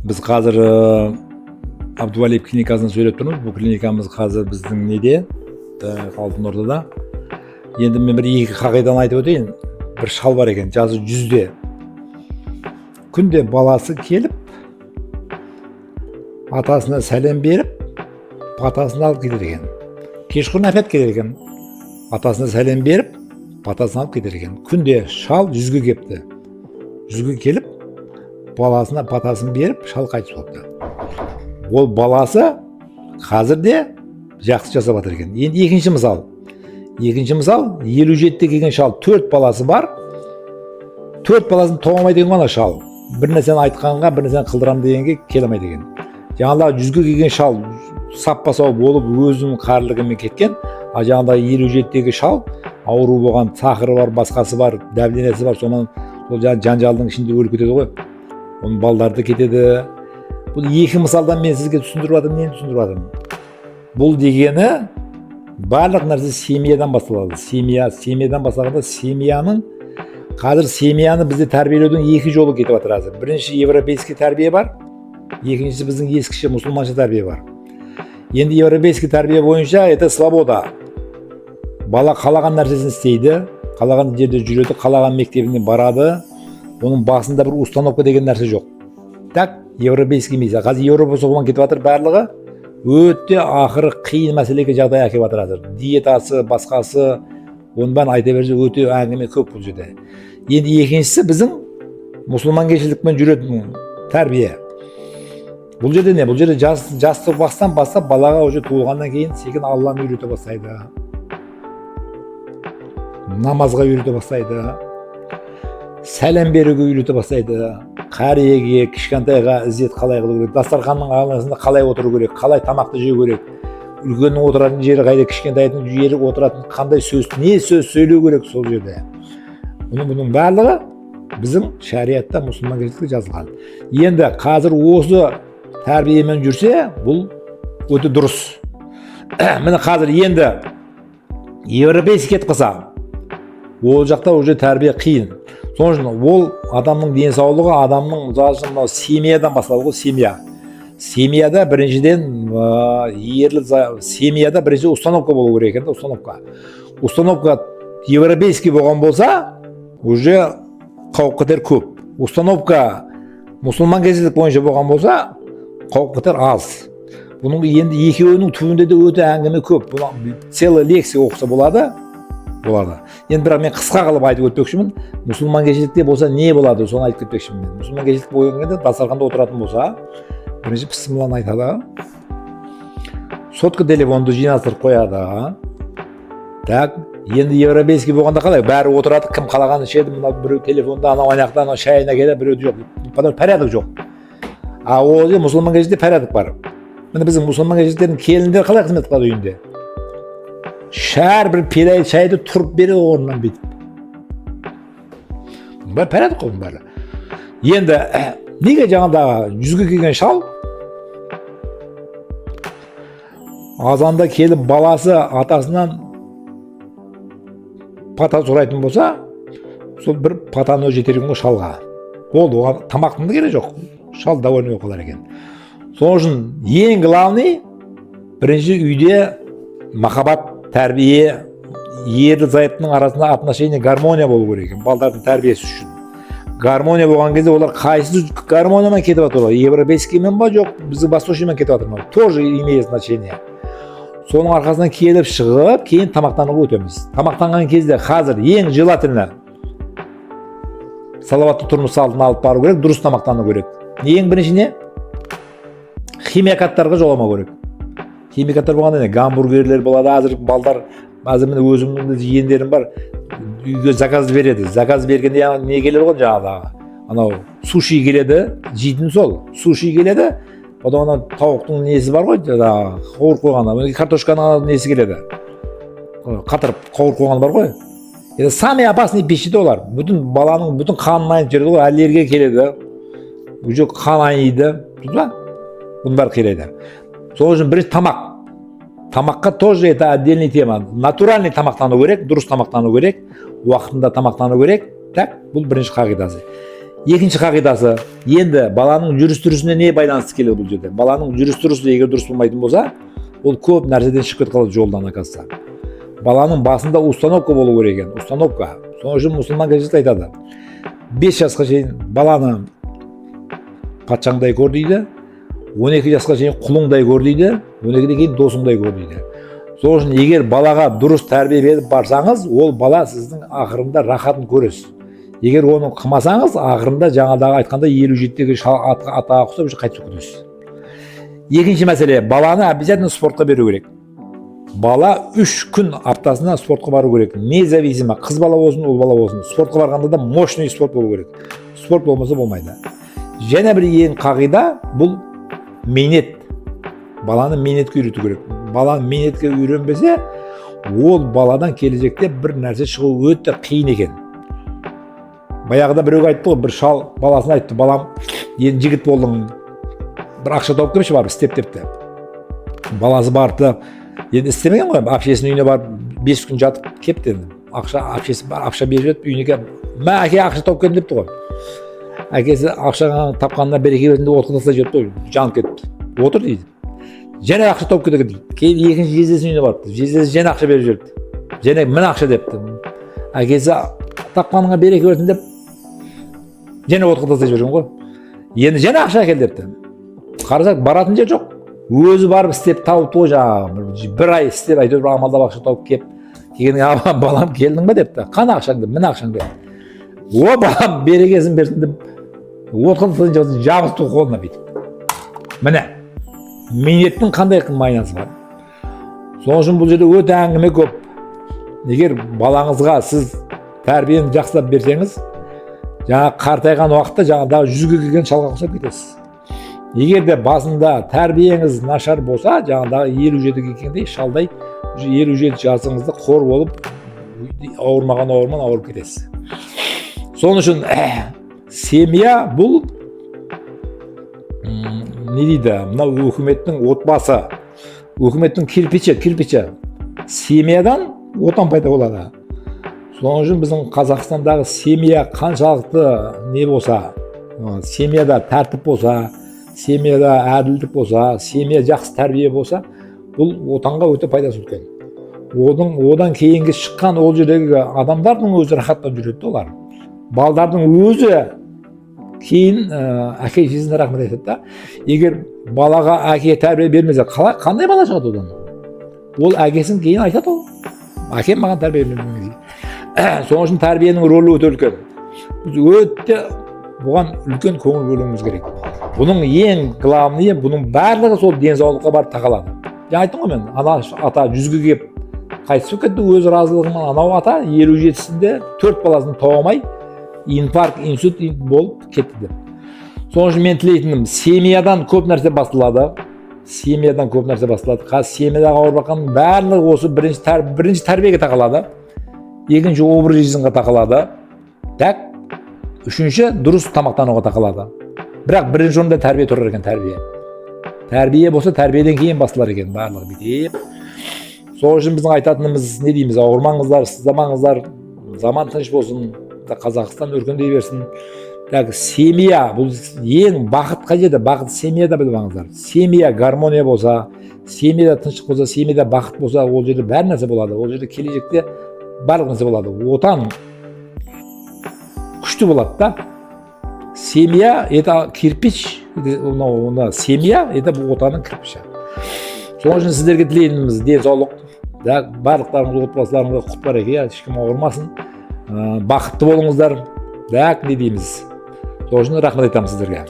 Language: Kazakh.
Біз қазір Абдувалиев клиникасынан сөйлеп тұрмыз. Бұл клиникамыз қазір біздің неде, Алтын Ордада. Енді мен бір екі қағиданы айтып өтейін. Бір шал бар екен, жасы 100-де. Күнде баласы келіп, атасына сәлем беріп, батасын алып кетеді екен. Кешқұрым опять келеді екен, атасына сәлем беріп, батасын алып кетеді екен. Күнде шал 100-ге кепті. 100-ге келіп, баласына батасын беріп, шал қайтыс болыпты. Ол баласы қазір де жақсы жасап жатыр екен. Енді екінші мысал. Екінші мысал: 57-де келген шал, төрт баласы бар. Төрт баласын тоға алмайды екен ғой ана шал. Бір нәрсені айтқанға, бір нәрсені қылдырамын дегенге келе алмайды екен. Жаңағыдағы 100-ге келген шал саппа сау болып, өзінің қарлығымен кеткен. А жаңағыдағы 57-дегі шал ауру болған, сахары бар, басқасы бар, давлениесі бар, сонан сол жаңағы жанжалдың ішінде өліп кетеді ғой. Оның балдары да кетеді. Бұл екі мысалдан мен сізге түсіндіріп жатырмын. Нені түсіндіріп жатырмын? Бұл дегені, барлық нәрсе семьядан басталады. Семья, семьядан басталғанда, семьяның, қазір семьяны бізде тәрбиелеудің екі жолы кетіп жатыр қазір. Бірінші, европейский тәрбие бар, екіншісі, біздің ескіше мұсылманша тәрбие бар. Енді европейский тәрбие бойынша это свобода: бала қалаған нәрсесін істейді, қалаған жерде жүреді, қалаған мектебіне барады, оның басында бір установка деген нәрсе жоқ. Так, европейский емес, қазір Еуропа соған кетіп жатыр барлығы. Өте ақыры қиын мәселеге, жағдай әкеліп жатыр қазір. Диетасы, басқасы, оның бәрін айта берсе, өте әңгіме көп бұл жерде. Енді екіншісі, біздің мұсылманкершілікпен жүретін тәрбие. Бұл жерде не? Бұл жерде жастық бастан бастап балаға уже туылғаннан кейін секін Алланы үйрете бастайды, намазға үйрете бастайды, сәлем беруге үйрете бастайды, қариеге, кішкентайға ізет қалай қылу керек, дастарханның арасында қалай отыру керек, қалай тамақты жеу керек, үлкеннің отыратын жері қайда, кішкентайдың жері отыратын, қандай сөз, не сөз сөйлеу керек сол жерде. Бұның барлығы біздің шариатта, мұсылманкершілікте жазылған. Енді қазір осы тәрбиемен жүрсе, бұл өте дұрыс. Міне, қазір енді европейский кетіп қалса, ол жақта уже тәрбие қиын. Сол үшін ол адамның денсаулығы, адамның, мысалы үшін, мынау семьядан басталады ғой. Семья, семьяда біріншіден ерлі семьяда бірінші установка болу керек екен да. Установка европейский болған болса, уже қауіп қатер көп. Установка мұсылманкершілік бойынша болған болса, қауіп қатер аз. Бұның енді екеуінің түбінде де өте әңгіме көп. Бұны целый лекция оқыса болады енді. Бірақ мен қысқа қылып айтып өтпекшімін. Мұсылманкершілікте болса, не болады, соны айтып кетпекшімін мен. Мұсылманкершілік болған кезде, дастарханда отыратын болса, бірінші пісмілланы айтады, сотка телефонды жинастырып қояды. Так, енді европейский болғанда қалай? Бәрі отырады, кім қалағанын ішеді, мынау біреу телефонда, анау ана жақта, анау шайына келеді, біреу жоқ, потому порядок жоқ. А ол жерде, мұсылманкершілікте, порядок бар. Міне, біздің мұсылманкершіліктердің келіндері қалай қызмет қылады үйінде? Әрбір пиала шайды тұрып береді орнынан бүйтіп. Бұның бәрі порядок қой, бұның бәрі. Енді неге жаңағыдағы 100-ге келген шал азанда келіп, баласы атасынан пата сұрайтын болса, сол бір патаны өзі жетер екен ғой шалға. Болды, оған тамақтың да керегі жоқ, шал довольный болып қалар екен. Сол үшін ең главный, бірінші, үйде махаббат, тәрбие, ерлі зайыптының арасында отношение, гармония болу керек екен. Балдардың тәрбиесі үшін гармония болған кезде, олар қайсы гармониямен кетіп жатыр, олар европейскиймен ба, жоқ біздің восточныймен кетіп жатыр ма, тоже имеет значение. Соның арқасынан келіп шығып, кейін тамақтануға өтеміз. Тамақтанған кезде қазір ең желательно салауатты тұрмыс салтын алып бару керек, дұрыс тамақтану керек. Ең бірінші не? Химикаттарға жоламау керек. Химикаттар болғанда не? Гамбургерлер болады. Қазір балдар, қазір, міне, өзімнің де жиендерім бар, үйге заказ береді. Заказ бергенде не келеді ғой, жаңағы анау суши келеді, жейтін сол суши келеді. Потом анау тауықтың несі бар ғой, жаңағы қауырып қойған, картошканың анау несі келеді, қатырып қауырып қойған бар ғой. Это самый опасный пища да. Олар бүтін баланың бүтін қанын айнытып жібереді ғой. Аллергия келеді, уже қан айниды, түсіндің ба? Бұның бәрі қирайды. Сол үшін бірінші тамақ. Тамаққа тоже это отдельный тема. Натуральный тамақтану керек, дұрыс тамақтану керек, уақытында тамақтану керек. Так, бұл бірінші қағидасы. Екінші қағидасы: енді баланың жүріс тұрысына не байланысты келеді бұл жерде? Баланың жүріс тұрысы егер дұрыс болмайтын болса, ол көп нәрседен шығып кетіп қалады жолдан, оказывается. Баланың басында установка болу керек екен, установка. Сол үшін мұсылман газеті айтады: 5 жасқа шейін баланы патшаңдай көр дейді, 12 жасқа шейін құлыңдай көр дейді, 12-ден кейін досыңдай көр дейді. Сол үшін егер балаға дұрыс тәрбие беріп барсаңыз, ол бала сіздің ақырында рахатын көресіз. Егер оны қымасаңыз, ақырында жаңадағы айтқандай 57-дегі атаға ұқсап уже қайтып кетесіз. Екінші мәселе: баланы обязательно спортқа беру керек. Бала 3 күн аптасына спортқа бару керек, независимо қыз бала болсын, ұл бала болсын. Спортқа барғанда да мощный спорт болу керек, спорт болмаса болмайды. Және бір ең қағида — бұл мейнет. Баланы мейнетке үйрету керек. Баланы мейнетке үйренбесе, ол баладан келешекте бір нәрсе шығу өте қиын екен. Баяғыда біреуге айтты ғой, бір шал баласына айтты: «Балам, енді жігіт болдың, бір ақша тауып келші, барып істеп», — депті. Баласы барыпты. Енді істемеген ғой, әпшесінің үйіне барып 5 күн жатып келіпті. Енді ақша, әпшесі бар, ақша беріп жіберіп, үйіне келіп: «Мә, әке, ақша тауып келдім», — депті ғой. Әкесі ақшаға тапқанына береке берсін деп отқа тастай жіберіпті ғой, жанып кетіпті. «Отыр», — дейді. Және ақша тауып кетеді дейді. Кейін екінші жездесінің үйіне барыпты. Жездесі және ақша беріп жіберіпті. Және «Міне ақша», — депті. Әкесі «Тапқаныңа береке берсін» деп және отқа тастай жіберген ғой. Енді «Және ақша әкел», — депті. Қарасақ, баратын жер жоқ, өзі барып істеп тауыпты ғой. Жаңағы бір ай істеп, әйтеуір бір амалдап ақша тауып келіп, келгеннен кейін: «Балам, келдің ба?» — депті. «Қане ақшаң?» — деп. «Міне ақшаң», — деп. «О, балам, берекесін берсін», — деп отқа тастайын жабысты қолына бүйтіп. Міне, мейнеттің қандай майнасы бар. Сол үшін бұл жерде өте әңгіме көп. Егер балаңызға сіз тәрбиені жақсылап берсеңіз, жаңа қартайған уақытта жаңағыдағы 100-ге келген шалға ұқсап кетесіз. Егер де басында тәрбиеңіз нашар болса, жаңағыдағы 57-ге келгендей шалдай, уже 57 жасыңызда қор болып, ауырмаған ауырман ауырып кетесіз. Сол үшін семья бұл не дейді, мынау өкіметтің отбасы, өкіметтің кирпичі, кирпичі. Семьядан отан пайда болады. Сол үшін біздің Қазақстандағы семья қаншалықты не болса, семьяда тәртіп болса, семьяда әділдік болса, семья жақсы тәрбие болса, бұл отанға өте пайдасы үлкен. Оның одан кейінгі шыққан ол жердегі адамдардың өзі рахаттанып жүреді да. Олар, балдардың өзі кейін әке шешесіне рахмет айтады да. Егер балаға әке тәрбие бермесе, қалай, қандай бала шығады одан? Ол әкесін кейін айтады: «Ол әкем маған тәрбие бермеген». Сол үшін тәрбиенің рөлі өте үлкен. Біз өте бұған үлкен көңіл бөлуіміз керек. Бұның ең главный, бұның барлығы сол денсаулыққа барып тақалады. Жаңа айттым ғой мен, ана ата 100-ге келіп қайтыс болып кетті өз разылығымен, анау ата 57-сінде төрт баласын таба алмай, инфаркт, инсульт болып кетті деп. Сол үшін мен тілейтінім: семьядан көп нәрсе басталады, семьядан көп нәрсе басталады. Қазір семьядағы ауырып жатқанның барлығы осы бірінші тәрбиеге тақалады, екінші образ жизнь ға тақалады, так, үшінші дұрыс тамақтануға тақалады. Бірақ бірінші орында тәрбие тұрар екен. Тәрбие, тәрбие болса, тәрбиеден кейін басталар екен барлығы бүйтіп. Сол үшін біздің айтатынымыз не дейміз? Ауырмаңыздар, сыздамаңыздар, заман тыныш болсын, Қазақстан өркендей берсін. Так, семья бұл ең бақыт. Қай жерде бақыт? Семьяда, біліп алыңыздар. Семья гармония болса, семьяда тыныштық болса, семьяда бақыт болса, ол жерде бәр нәрсе болады, ол жерде келешекте барлық нәрсе болады, отан күшті болады да. Семья — это кирпич, мынау мына семья — это бұл отанның кирпичі. Сол үшін сіздерге тілейтініміз денсаулық да, барлықтарыңыз, отбасыларыңызға құт береке, ешкім ауырмасын, бақытты болыңыздар. Так, не дейміз? Сол үшін рахмет айтамын сіздерге.